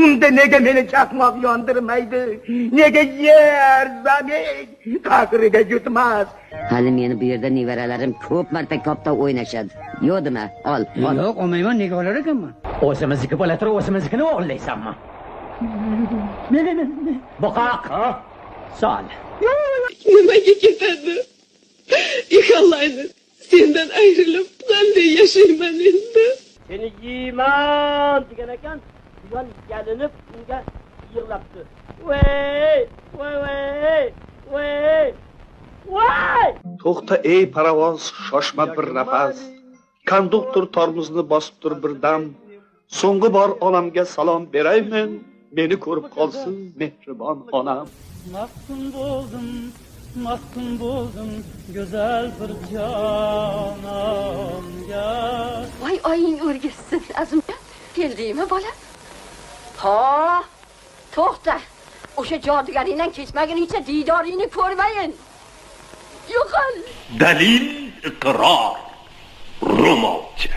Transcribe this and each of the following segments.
Unda nega meni chaqmoq yondirmaydi? Nega yer zamin qahriga yutmas? Hali meni bu yerda nevaralarim ko'p marta kopta o'ynashadi. Yo'q dema, ol, ol. Yo'q, olmayman, nega olar ekanman? O'zimizniki bo'la turib, o'zimiznikini o'g'irlaysanmi? Buqoq. Sol. Nimaga ketadi? Ixalayni, sendan ayrilib qanday yashayman endi? Seni yeyman degan ekan, quyon yalinib unga yig'labdi. Voy, voy, voy, voy, voy! To'xta ey parovoz, shoshma bir nafas. Konduktor tormozni bosib tur bir dam. So'nggi bor onamga salom beraymen, meni ko'rib qolsin mehribon onam. Maftun bo'ldim, maftun bo'ldim go'zal bir jononga. Voy, oying o'rgilsin, Azimjon. Keldingmi, bolam? Ho, to'xta. O'sha jodugaringdan kechmaguningcha diydoringni ko'rmayin. Yo'qol. Dalil iqror. Ro'molcha.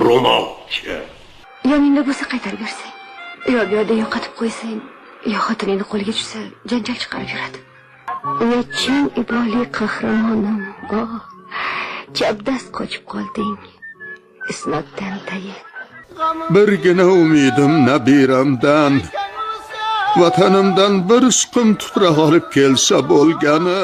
Ro'molcha. Yoningda bo'lsa qaytarib bersang. Yo bu yerda yo'qotib qo'ysang, yo xotiningni qo'liga tushsa, janjal chiqarib yuradi. Nechun iboli qahramonim, oh, chabdast qochib qolding. Isnoddan tayin. Birgina umidim nabiramdan, vatanimdan bir siqim tuproq olib kelsa bo'lgani.